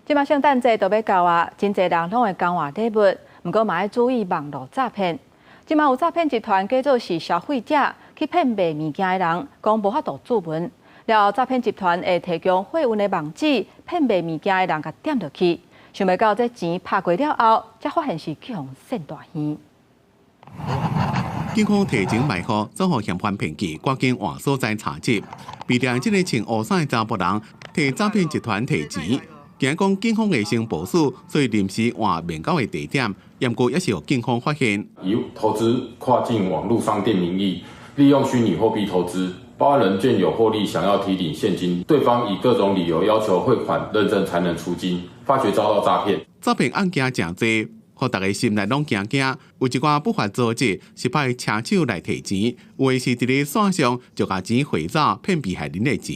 這擺聖誕節就欲到啊，真濟人攏會交換禮物，毋過嘛愛注意網路詐騙。這擺有詐騙集團假做是消費者去騙賣物件的人，講無法度注文。了後，詐騙集團會提供貨運的網址，騙賣物件的人共點入去。想袂到這錢拍過了後，才發現是去予騙大耳。警方提前埋伏，遭予嫌犯騙去，趕緊換所在查緝。被掠這个穿烏衫的查埔人，替詐騙集團提錢，驚講警方會先部署，所以臨時換面交的地點，毋過猶是予警方發現。以投資跨境網路商店名義，利用虛擬貨幣投資，報案人見有獲利，想要提領現金，對方以各種理由要求匯款認證才能出金，發覺遭到詐騙。詐騙案件誠濟，予逐家心內攏驚驚。有一寡不法組織是派車手來提錢，有的是佇咧線上就共錢匯走，騙被害人的錢。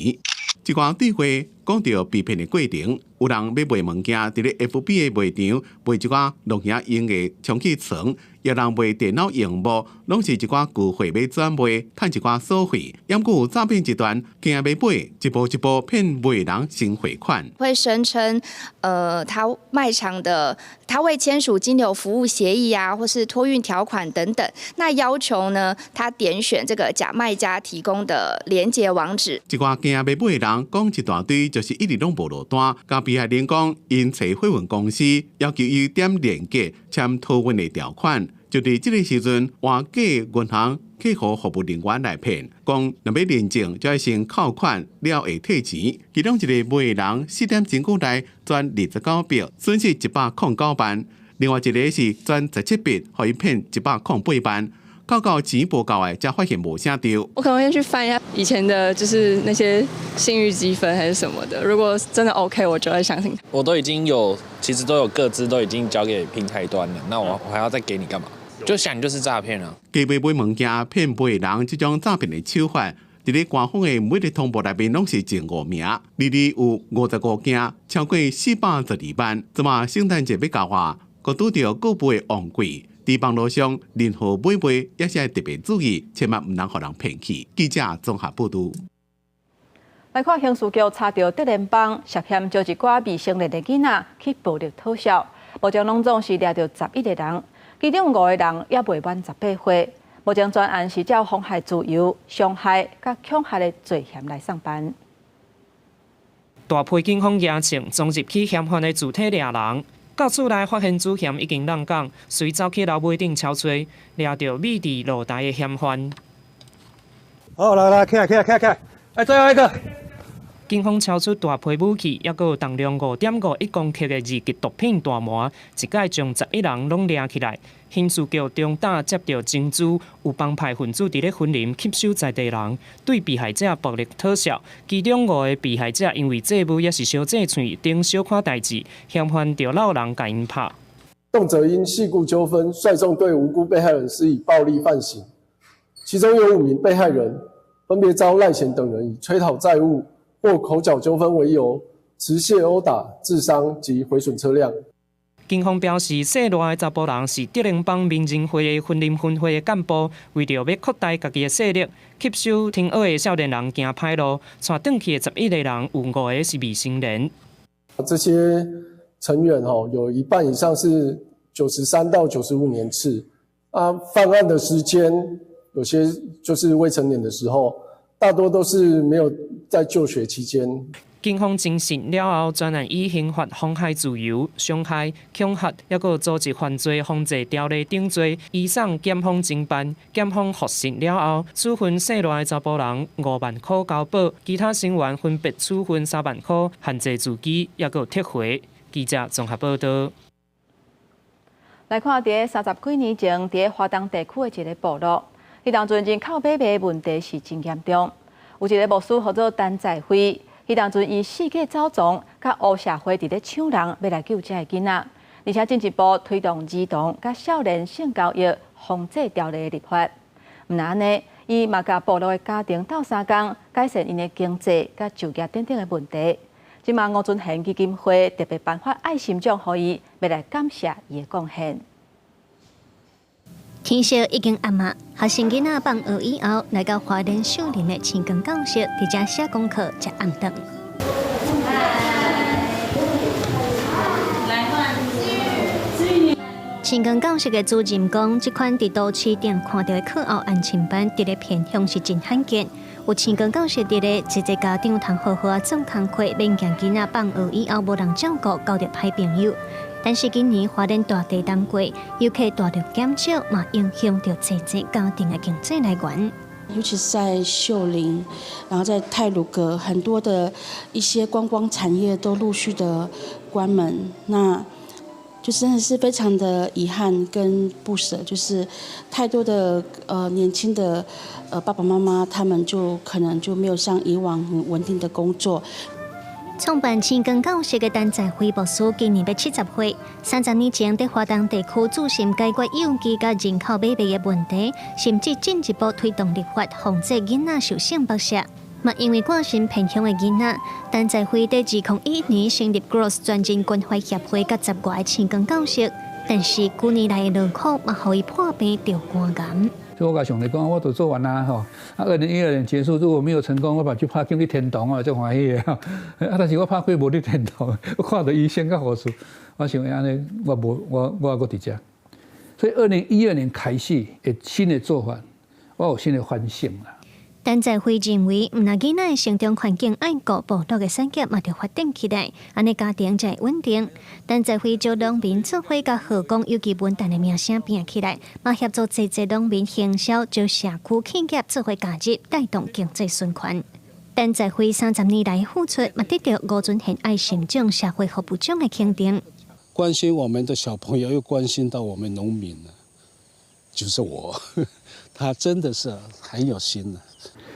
一寡對話講著被騙的過程，有人欲賣物件，佇咧 FB 的賣場賣一寡露營用的充氣床，抑人賣電腦螢幕，攏是一寡舊貨欲轉賣，趁一寡所費。猶閣有詐騙集團驚欲尾，一步一步騙賣人先匯款。會聲稱，他賣場的他未簽署金流服務協議啊，或是托運條款等等，那要求呢，他點選這個假賣家提供的連結網址。一寡驚欲尾的人講一大堆，就是一直攏無落單。共被害人講，𪜶揣貨運公司要求伊點連結簽托運的條款。就佇這个時陣，換假銀行客戶服務人員來騙，講若欲認證，就愛先扣款了會退錢。其中一个賣人四點鐘久內轉29筆，損失109萬；另外一个是轉17筆，予伊騙108萬。扣到錢無夠的，才發現無啥著。我可能會先去翻一下以前的，就是那些信譽積分還是什麼的。如果真的 OK，我就會相信。我都已經有，其實都有個資都已經交給平台端了，那我還要再給你幹嘛？就想就是詐騙啦。假賣買物件騙買人這種詐騙的手法，佇咧官方的每日通報內面攏是前五名，年年有55件，超過412萬。這馬聖誕節欲到啊，閣拄著購物的旺季。佇網路上任何買賣也是愛特別注意，千萬毋通予人騙去。記者綜合報導。來看刑事局查著竹聯幫涉嫌招一寡未成年的囡仔去暴力討數，目前攏總是掠著11個人，其中五個人猶未滿18歲。目前全案是照妨害自由、傷害佮恐嚇的罪嫌來送辦。大批警方嚴懲衝入去嫌犯的住宅掠人。到厝內發現主嫌已經挵工，隨走去樓尾頂搜揣，掠著匿佇露台的嫌犯。好，來來，起來起來起來起來，來最後一個。警方搜出大批武器，猶閣有重量5.51公克的二級毒品大麻，一擺將11人攏掠起來。刑事局中晝接著情資，有幫派分子佇咧雲林吸收在地人，對被害者暴力討數。其中五个被害者因為債務抑是相借喙等小可代誌，嫌犯就摎人共𪜶拍。動輒因細故糾紛，率眾對無辜被害人施以暴力犯行，其中有5名被害人分別遭賴賢等人以催討債務或口角糾紛為由，持械毆打、致傷及毀損車輛。警方表示，姓賴的查埔人是竹聯幫民仁會的雲林分會的幹部，為著欲擴大家己的勢力，吸收聽學的少年人行歹路，帶轉去的11個人有5個是未成年。這些成員吼，有一半以上是93到95年次，啊，犯案的時間有些就是未成年的時候，大多都是沒有在就學期間。警方偵訊了後，專案以刑法妨害自由、傷害、恐嚇，抑閣組織犯罪防治條例等罪，移送檢方偵辦。檢方核實了後，處分姓賴的查埔人5萬箍交保，其他成員分別處分3萬箍，限制住居，抑閣撤回。記者綜合報導。來看，佇30幾年前，佇華東地區的一个部落，彼當陣人口買賣問題是真嚴重。有一个牧師號做陳在輝。彼當陣，伊四界走傱，佮黑社會佇咧搶人，欲來救這个囡仔，而且進一步推動兒童佮少年性交易防制條例的立法。毋但按呢，伊嘛共部落的家庭鬥相共，改善𪜶的經濟佮就業等等的問題。這馬吳尊賢基金會特別頒發愛心獎予伊，欲來感謝伊的貢獻。天色已經暗啊，學生囡仔放學以後，來到花蓮秀林的星光教室，佇遮寫功課、食暗頓。星光教室的主任講，這款佇都市頂看著的課後安親班，佇咧偏鄉是真罕見。有星光教室佇咧，濟濟家長通好好仔做工課，免驚囡仔放學以後無人照顧，交著歹朋友。但是今年花蓮大地淡季，遊客大量減少，嘛影響著濟濟家庭的經濟來源。尤其是在秀林，然後在太魯閣，很多的一些觀光產業都陸續的關門，那就真的是非常的遺憾跟不捨，就是太多的年輕的爸爸媽媽，他們就可能就沒有像以往很穩定的工作。創辦星光教室的陳在輝牧師今年欲70歲，30年前佇華東地區注心解決幼兒佮人口買賣的問題，甚至進一步推動立法，防止囡仔受性剝削。嘛，因為關心偏鄉的囡仔，陳在輝佇2011年成立 Growth 全人關懷協會，佮10外个星光教室。但是幾年來的勞苦嘛，予伊破病著肝癌。所以我共上帝講，我都做完啦吼。啊，2012年結束，如果沒有成功，我嘛去拍去天堂啊，足歡喜的。啊，但是我拍開無佇天堂，我看著醫生佮護士，我想按呢，我無我我猶閣佇遮。所以2012年開始的新的做法，我有新的反省啦。陳在輝認為，毋但囡仔的成長環境愛顧，部落的產業嘛著發展起來，按呢家庭才會穩定。陳在輝招農民做伙共河工有機文旦的名聲拼起來，嘛協助濟濟農民行銷，招社區企業做伙加入，帶動經濟循環。陳在輝30年來付出，嘛得著吳尊賢愛心獎社會服務獎的肯定。關心我們的小朋友，又關心到我們農民，就是我，他真的是很有心的。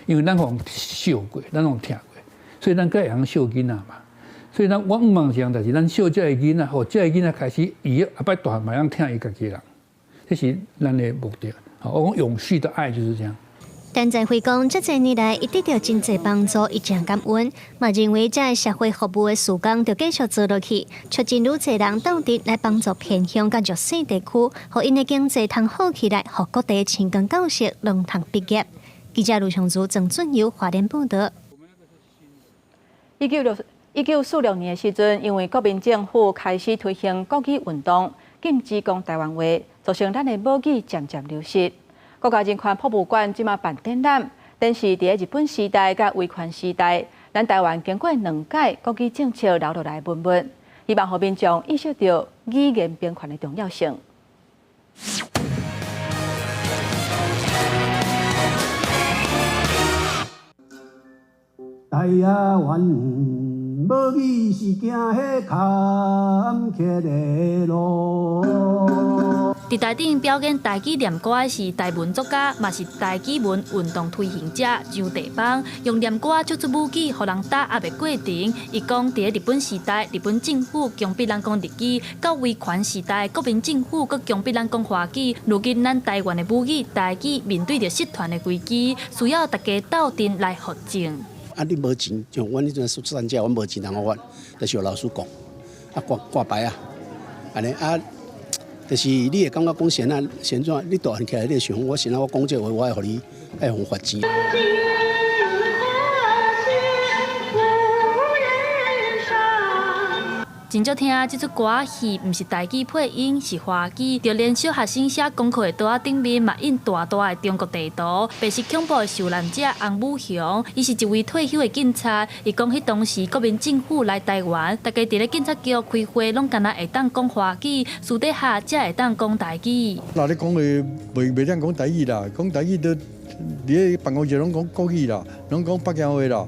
因為咱予惜過，咱予疼過，所以咱閣會曉惜囡仔嘛。所以咱我向望一項代誌，咱惜這个囡仔，予這个囡仔開始，伊後擺大漢嘛會曉疼伊家己人，這是咱的目的。我講永續的愛就是這樣。陳在輝講，這濟年來，伊得著真濟幫助，伊誠感恩，嘛認為這个社會服務的事工著繼續做落去，促進愈濟人鬥陣來幫助偏鄉佮弱勢地區，予𪜶的經濟通好起來，予各地星光教室攏通畢業。記者盧長祖、鄭俊友花蓮報導。1946年的時陣，因為國民政府開始推行國語運動，禁止講台灣話，造成咱的母語漸漸流失。國家人權博物館這馬辦展覽，展示佇咧日本時代佮威權時代，咱台灣經過兩屆國語政策留落來的文物，希望予民眾意識著語言平權的重要性。台灣母語是行彼坎坷的路。佇台頂表演台語念歌的是台文作家，嘛是台語文運動推行者張地邦，用念歌唱出母語，予人打壓的過程。伊講，佇咧日本時代，日本政府強迫咱講日語；到威權時代，國民政府閣強迫咱講華語。如今咱台灣的母語台語面對著失傳的危機，需要大家鬥陣來復振。啊！你無錢，像阮彼陣出產者，阮無錢通予發，就是予老師講，啊掛掛牌啊，按呢啊，就是你會感覺講先啊，先怎？你大漢起來，你會想我先仔我講這話，我會予你愛予罰錢。真少聽這齣歌戲，毋是台語配音，是華語。就連小學生寫功課的桌仔頂面，嘛印大大的中國地圖。白色恐怖的受難者洪武雄，伊是一位退休的警察。伊講，彼當時國民政府來台灣，大家佇咧警察局開會，攏干焦會當講華語，私底下才會當講台語。那你講話袂袂當講台語啦，講台語都佇咧辦公室攏講國語啦，攏講北京話啦。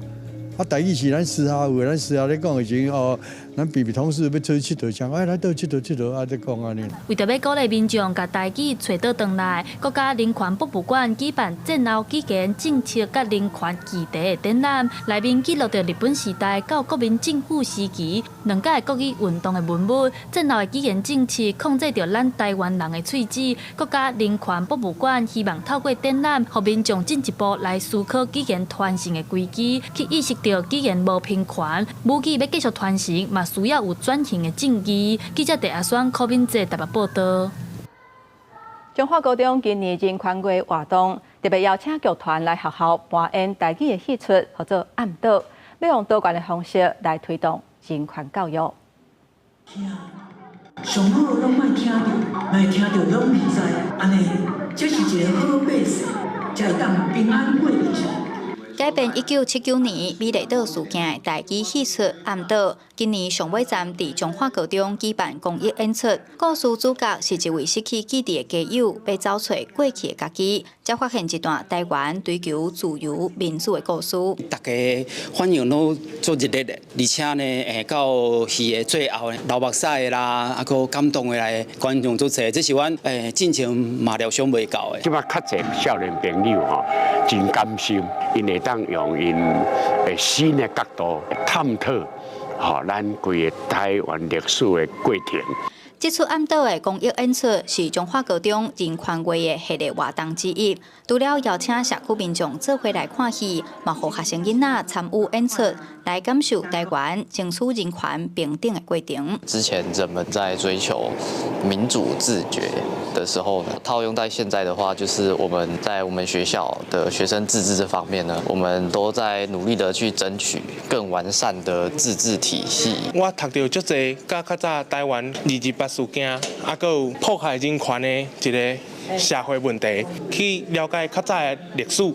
啊，台語是咱私下話，咱私下咧講的時陣哦，咱比比同事欲出去𨑨迌，啥，哎，來倒𨑨迌𨑨迌，啊，咧講按呢。為著欲鼓勵民眾共台語揣倒轉來，國家人權博物館舉辦戰後語言政策佮人權議題的展覽，內面記錄著日本時代到國民政府時期兩屆國語運動的文物。戰後的語言政策控制著咱台灣人的喙齒。國家人權博物館希望透過展覽，予民眾進一步來思考語言傳承的危機，去意識著語言無平權，母語欲繼續傳承嘛需要有轉型的正義。記者鄭阿雙、柯敏哲台北報導。彰化高中今年人權月活動，特別邀請劇團來學校搬演台語的戲出，號做暗島，欲用多元的方式來推動人權教育。上好攏莫聽著，莫聽著攏毋知，按呢，這是一個好百姓，才會當平安過日子。改編1979年美麗島事件的台語戲出《暗島》，今年上尾站佇彰化高中舉辦公益演出。故事主角是一位失去記憶的街友，欲走揣過去的家己，才發現一段台灣追求自由民主的故事。大家反應攏足熱烈的，而且呢，到戲的最後流目屎的啦，啊，閣感動的來觀眾足濟，這是阮進前嘛料想袂到的。這擺較濟少年朋友吼，真甘心，𪜶會當用𪜶的新的角度探討，吼咱規個台灣歷史的過程。這齣暗島的公益演出是彰化高中人權月的系列活動之一。除了邀請社區民眾做伙來看戲，嘛予學生囡仔參與演出，來感受台灣爭取人權平等的過程。之前人們在追求民主自決的時候呢，套用在現在的話，就是我們在我們學校的學生自治這方面呢，我們都在努力的去爭取更完善的自治體系。我讀著足濟，佮較早台灣228事件，啊，閣有迫害人權的一個社會問題，去了解較早的歷史，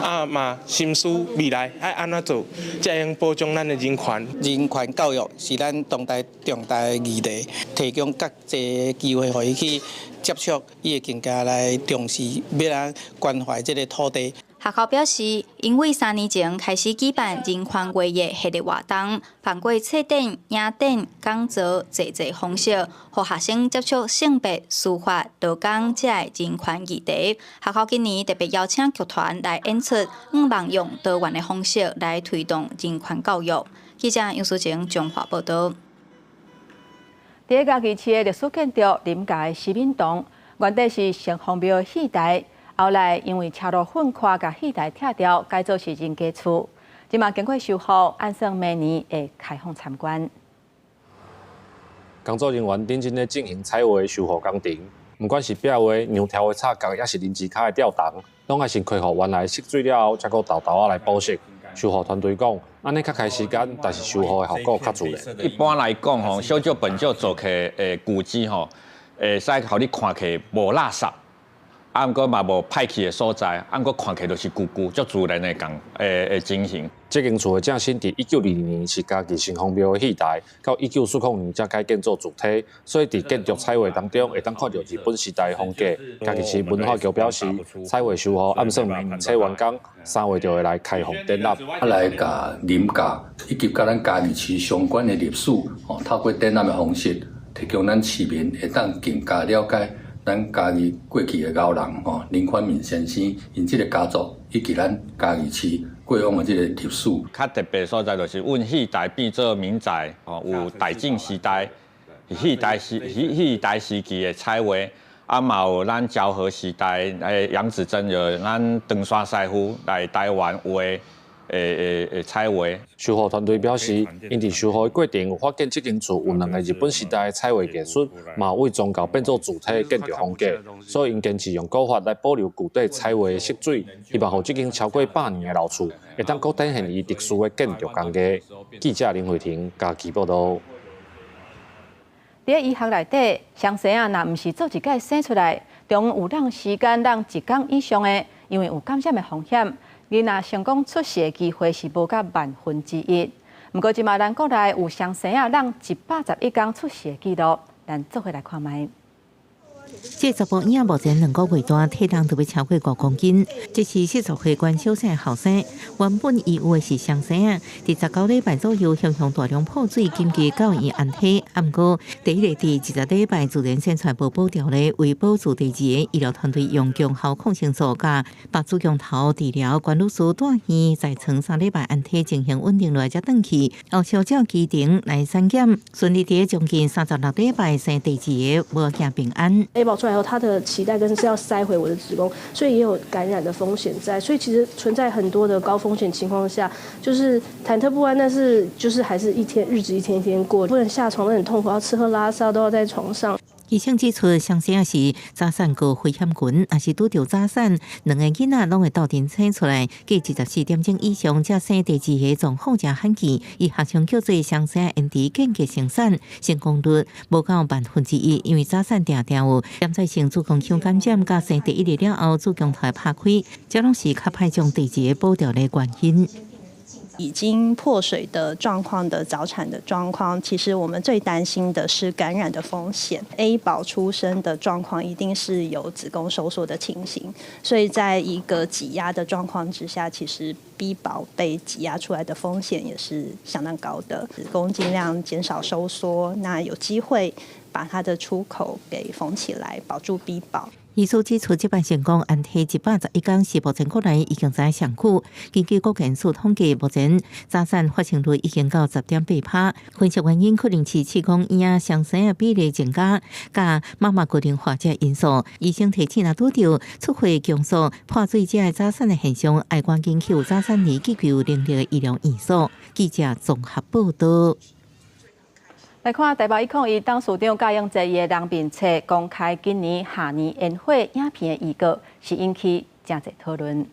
啊嘛深思未來愛按怎做，才會用保障咱的人權。人權教育是咱當代重大的議題，提供較濟機會予伊去接觸，伊會更加來重視，欲來關懷這个土地。學校表示，𪜶為3年前開始舉辦人權月的系列活動，透過策展、影展、講座、濟濟方式，予學生接觸性別、司法、勞工這个人權議題。學校今年特別邀請劇團來演出，向望用多元的方式來推動人權教育。記者楊淑晴彰化報導。佇嘉義市的歷史建築林家的西敏堂，原底是城隍廟的戲台。後來因為車路糞塊共戲台拆掉，改做是人家厝。這馬經過修復，按算明年會開放參觀。工作人員認真咧進行彩畫修復工程，毋管是壁畫、梁柱的插角，抑是靈芝跤的吊銅，攏愛先恢復原來色水了後，才閣沓沓仔來補色。修復團隊講，按呢較開時間，但是修復的效果較自然。一般來講吼，小少本就做起舊址吼，會使予你看起無垃圾。啊，毋過嘛無歹去的所在，啊，毋過看起來就是舊舊，足自然的共的情形。這間厝的正身佇1922年是嘉義城隍廟的戲台，到1940年才改建做柱體，所以佇建築彩畫當中會當看著日本時代的風格。嘉義市文化局表示，彩畫修復按算明年初完工，3月就會來開放展覽。啊，來共林家以及佮咱嘉義市相關的歷史，哦，透過展覽的方式，提供咱市民會當更加了解。咱嘉義過去的老人吼，林寬敏先生，𪜶這个家族以及咱嘉義市過往的這个歷史。較特別所在就是阮戲台變做民宅，吼，有大正時代、戲台時戲戲台時期的彩畫，啊嘛有咱昭和時代，楊子珍有咱長山師傅來台灣畫的彩畫。修復團隊表示，𪜶佇修復的過程有發現這間厝有兩个日本時代的彩畫藝術，嘛為宗教變做柱體的建築風格，所以𪜶堅持用古法來保留舊底彩畫的色水，希望予這間超過100年的老厝會當閣展現伊特殊的建築工藝。記者林慧婷嘉義報導。佇醫學內底，雙生仔若毋是做一擺生出來，中有讓時間讓一工以上的，因為有感染的風險。囡仔成功出世的機會是無到萬分之一。毋過，這馬咱國內有雙生仔讓111工出世的記錄，咱做伙來看覓。這查埔嬰目前2個月大，體重都欲超過5公斤。這是40歲關小生後生，原本伊有的是雙生仔，佇19禮拜左右，雄雄大量破水，緊急到醫院安體。毋過第一个佇20禮拜自然生出來無保掉咧，為保住第二个醫療團隊用強效抗生素佮拔子宮頭治療，關女士蹛院在床3禮拜安體情形穩定落來才轉去，後續照規程來產檢，順利佇將近36禮拜生第二个，無驚平安。 A 寶出來後，他的臍帶根是要塞回我的子宮，所以也有感染的風險在，所以其實存在很多的高風險情況下，就是忐忑不安，但是就是還是一天日子一天一天過，不能下床都很痛苦，要吃喝拉撒都要在床上。醫生指出，雙生是早產高危險群，若是拄著早產，兩个囡仔攏會鬥陣生出來，隔24點鐘以上才生第二个狀況誠罕見。醫學上叫做雙生延遲間隔生產，成功率無到萬分之一，因為早產定定有潛在性子宮腔感染，佮生第一个了後子宮頭拍開，這攏是較歹將第二個保掉的原因。已經破水的狀況的早產的狀況，其實我們最擔心的是感染的風險。A 寶出生的狀況一定是有子宮收縮的情形，所以在一個擠壓的狀況之下，其實 B 寶被擠壓出來的風險也是相當高的。子宮盡量減少收縮，那有機會把它的出口給縫起來，保住 B 寶。醫師指出，這擺成功安體111天，是目前國內已經知上久。根據國健署統計，目前早產發生率已經到10.8%。分析原因可能是試管嬰兒雙生的比例增加，佮媽媽高齡化這因素。醫生提醒，若拄著出血強速破水這个早產的現象，愛趕緊去有早產兒急救能力的醫療院所。記者綜合報道。來看台北101董事長賈永澤伊的人面冊公開今年跨年煙火影片的預告，是引起誠濟討論。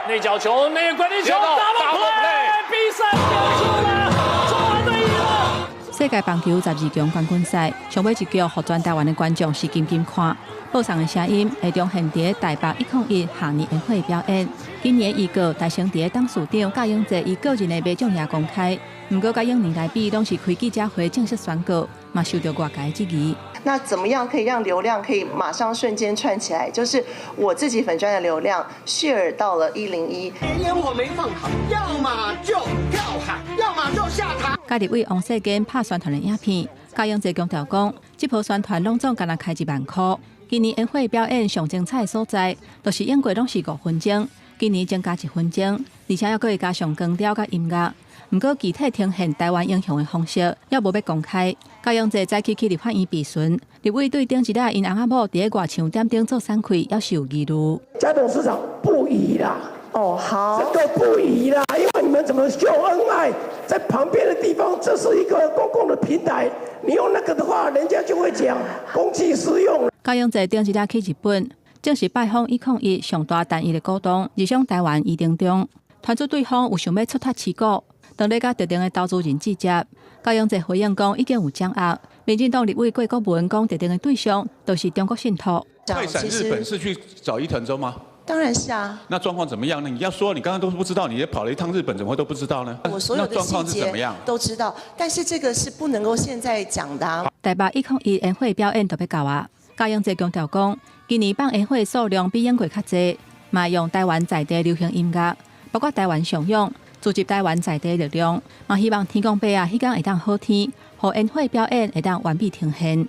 內角球，內關鍵球，double play，比賽結束了，中華隊贏了。世界棒球12強冠軍賽，上尾一局，予全台灣的觀眾是緊緊看。報送的聲音會重現佇台北101跨年煙火表演。今年預告，台成佇董事長賈永澤伊個人的馬掌也公開。毋過，佮往年來比，攏是開記者會正式宣告，嘛受著外界質疑。那怎麼樣可以讓流量可以馬上瞬間串起來？就是我自己粉專的流量 share 到了101。煙火沒放好，要麼就跳海，要麼就下台。佮立委王世堅拍宣傳的影片，賈永澤強調講，這波宣傳攏總干焦開1萬箍。今年煙火表演上精彩的所在，就是往過攏是5分鐘，今年增加1分鐘，而且猶閣會加上光雕佮音樂。毋過具體呈現台灣英雄的方式，猶無欲公開。賈永澤早起去立法院備詢，立委對頂一禮𪜶翁仔某佇外牆點燈做散開，猶是有疑慮。賈董事長不宜啦，哦好，這個不宜啦，因為你們怎麼秀恩愛，在旁邊的地方，這是一個公共的平台，你用那個的話，人家就會講公器私用。賈永澤頂一禮去日本，正式拜訪101上大單一的股東，日商台灣余承東，傳出對方有想欲出脫持股。當咧佮特定的投資人接觸，賈永澤回應講已經有掌握。民進黨立委郭國文講，特定的對象都是中國信託。快閃日本是去找伊藤忠嗎？當然是啊。那狀況怎麼樣呢？你要說你剛剛都不知道，你也跑了一趟日本，怎麼會都不知道呢？我所有的細節都知道，但是這個是不能夠現在講的。台北101煙火表演特別到啊！賈永澤強調講，今年放煙火數量比往過較濟，嘛用台灣在地流行音樂，包括台灣上勇。聚集台灣在地力量，嘛希望天公伯啊，彼工會當好天，予煙火表演會當完美呈現。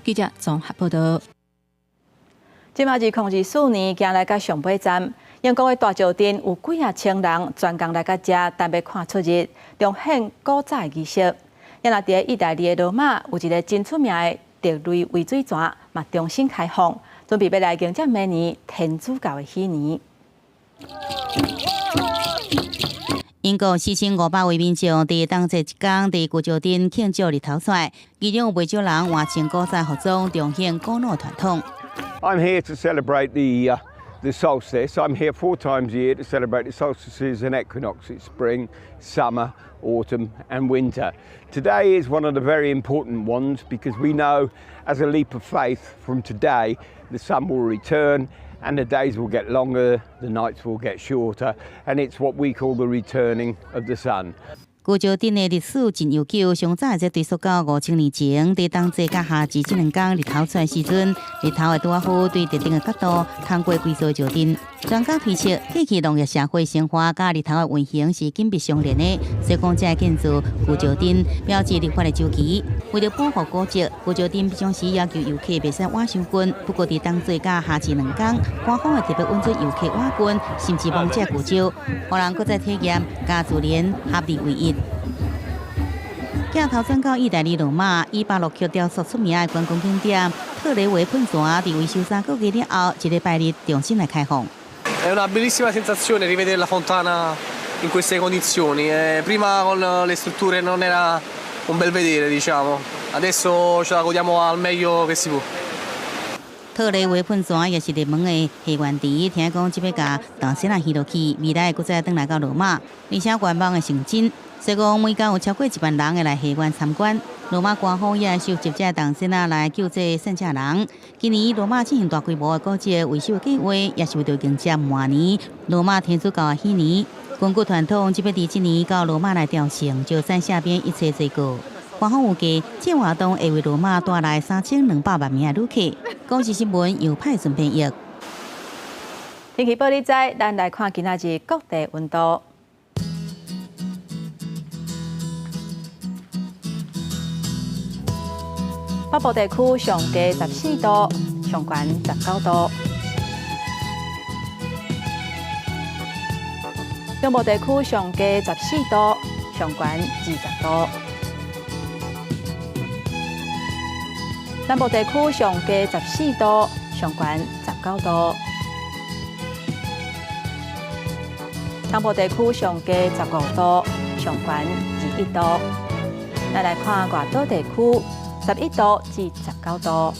記者綜合報道。這馬2024年，行來到上尾站，英國的大石鎮有幾仔千人專工來到遮，等欲看出日，重現古早的儀式。也若佇意大利的羅馬，有一个真出名的特雷維水泉，嘛重新開放，準備欲來迎接明年天主教的禧年。英國4500位民眾佇冬節一工佇舊石鎮慶祝日頭出來，其中有袂少人換穿古早服裝，重現古老傳統。 I'm here to celebrate the solstice. I'm here four times a year to celebrate the solstices and equinoxes: spring, summer, autumn, and winter. Today is one of the very important ones because we know, as a leap of faith, from today the sun will return and the days will get longer, the nights will get shorter, and it's what we call the returning of the sun. 旧石鎮的歷史真悠久，上早會追溯到5000年前，佇冬季佮夏季這兩工日頭出來時陣，日頭會拄仔好對特定的角度通過規座石陣。專家推測，過去農業社會生活佮日頭的運行是緊密相連的，所以講這个建築舊石陣標誌曆法的週期。為著保護古蹟，舊石陣平常時要求遊客袂使倚傷近。不過佇冬季佮夏季兩工，官方會特別允准遊客倚近，甚至摸這舊石，予人閣再體驗佮自然合二為一。鏡頭轉到意大利羅馬，以巴洛克雕塑出名的觀光景點特雷維噴泉，佇維修3個月了後，這禮拜日重新來開放。 È una bellissima sensazione rivedere la fontana in queste condizioni. Prima con le strutture non era un bel vedere, diciamo. Adesso ce la godiamo al meglio che si può. 特雷維噴泉也是熱門的戲園池，聽講這擺共銅仙仔戲落去，未來閣再轉來到羅馬，而且願望會成真。所以講，每工有超過1萬人會來戲園參觀。羅馬官方也收集這銅仙仔來救濟散赤人。今年羅馬進行大規模的古蹟維修計劃，也是為著迎接明年羅馬天主教的禧年。根據傳統，這擺佇這年到羅馬來朝聖，就省赦免一切罪過。官方預計，這活動會為羅馬帶來3200萬名的旅客。公視新聞由派順編譯。天氣報你知，咱來看今仔日各地溫度。北部地區上低14度，上懸19度；中部地區上低14度，上懸20度；南部地區上低14度，上懸19度；東部地區上低15度，上懸21度。咱來看外島地區。11度至19度。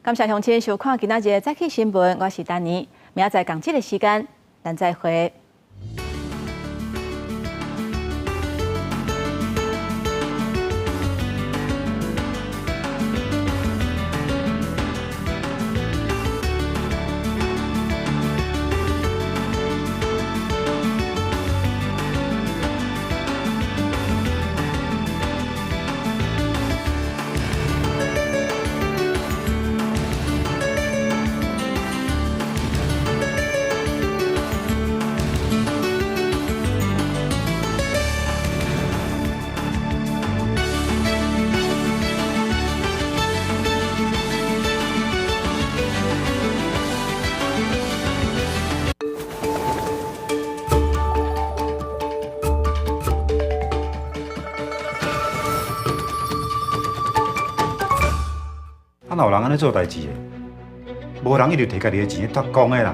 感謝鄉親收看今仔日的早起新聞，我是丹妮。明仔載仝這个時間，咱再會。啊，哪有人按呢做代誌的？無人一直提家己的錢去託講的啦。